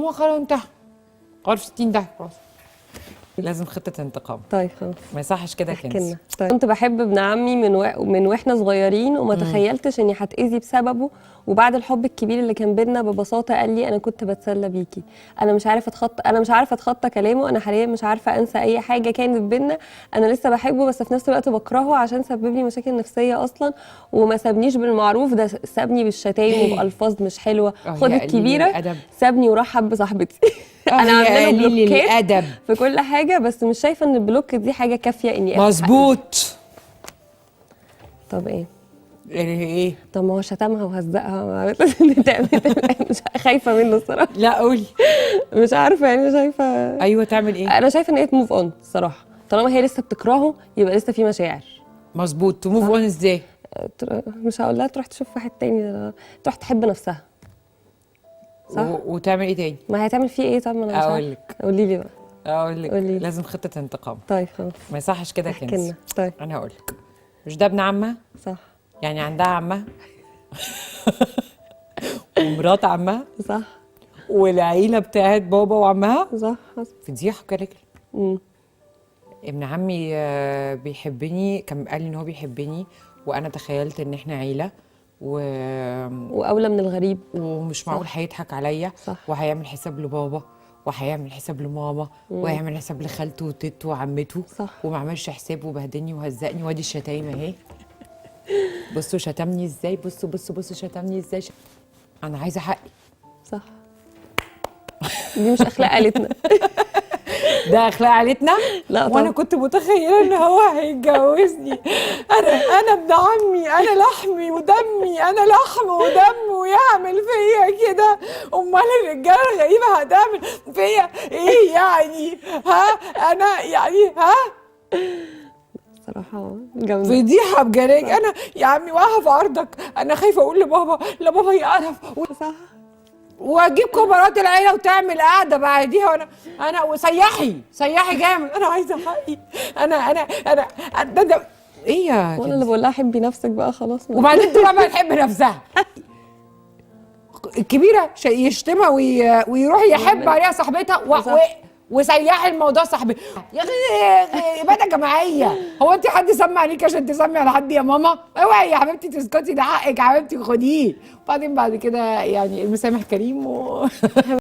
هو خلاص انتهى، غرف 60 ده خلاص. لازم خطه انتقام. طيب خلاص. ما يصحش كده يا احكي كنز. لنا. طيب. كنت بحب ابن عمي من واحنا صغيرين، وما تخيلتش اني هتأذي بسببه. وبعد الحب الكبير اللي كان بينا، ببساطة قال لي انا كنت بتسلى بيكي. انا مش عارفه اتخطى كلامه. انا حاليا مش عارفه انسى اي حاجة كانت بينا. انا لسه بحبه، بس في نفس الوقت بكرهه عشان سبب لي مشاكل نفسية اصلا، وما سابنيش بالمعروف، ده سابني بالشتايم وبالفاظ مش حلوة. خد يا قليل الكبيره، الأدب. سابني وراح حب صاحبتي. انا يا عامله له قليل بلوكات الادب. في كل حاجه، بس مش شايفه ان ال block دي حاجة كافيه اني آخد حقي. مظبوط. طب ايه؟ يعني ايه؟ طب ما هو شتمها وهزقها، تعمل مش خايفة منه الصراحه. لا قولي. مش عارفه يعني، شايفه. ايوه، تعمل ايه؟ انا شايفه ان هي ت move on الصراحه، طالما هي لسه بتكرهه يبقى لسه في مشاعر. مظبوط. ت move on ازاي؟ مش هقول لها تروح تشوف واحد تاني، تروح تحب نفسها. صح. وتعمل ايه تاني؟ ما هتعمل فيه ايه؟ طب ما انا مش اقول عارفة. لك. قولي لي بقى. اقول لك. قولي لي. لازم خطه انتقام. طيب خلاص. ما يصحش كده يا احكي كنز. لنا. طيب. انا هقول لك، مش ده ابن عمها؟ صح. يعني عندها عمها ومرات عمها. صح. والعيلة بتاعت بابا وعمها. صح حصل. فضيحة كده. ابن عمي بيحبني، كان قال لي ان هو بيحبني، وانا تخيلت ان احنا عيله واولى من الغريب. ومش معقول هيضحك عليا. صح. وهيعمل حساب لبابا وهيعمل حساب لماما وهيعمل حساب لخالته وتيته وعمته. صح. وما عملش حساب وبهدلني وهزقني، وادي الشتايم اهي. بصوا شتمني ازاي، بصوا بصوا بصوا شتمني ازاي. انا عايزه حقي. صح، دي مش اخلاق عيلتنا. ده اخلاق عيلتنا؟ لا وانا طبعا. كنت متخيله ان هو هيتجوزني. انا ابن عمي، انا لحمي ودمي، انا لحم ودم، ويعمل فيا كده؟ امال الرجالة الغريبة هتعمل فيا ايه يعني؟ ها انا يعني ها صراحة جامدة. فضيحة بجراج. انا يا عمي واقفة في ارضك، انا خايفة اقول لبابا، لا بابا يعرف صح. واجيب كبارات العيلة وتعمل قعدة بعديها، وانا انا وسيحي سيحي جامد. انا عايزه حقي. انا انا انا ده ايه يا وانا كنز؟ اللي بقول لها حبي نفسك بقى خلاص. وبعدين تروح بقى تحب نفسها الكبيرة، يشتمها ويروح يحب عليها صاحبتها صح. وسيحي الموضوع صاحبتها. يا اخي ابادة جماعية. هو انت حد سمع عليك عشان تسمي على حد يا ماما؟ اوعي يا حبيبتي تسكتي، ده حقك يا حبيبتي خديه. وبعدين بعد كده يعني المسامح كريم.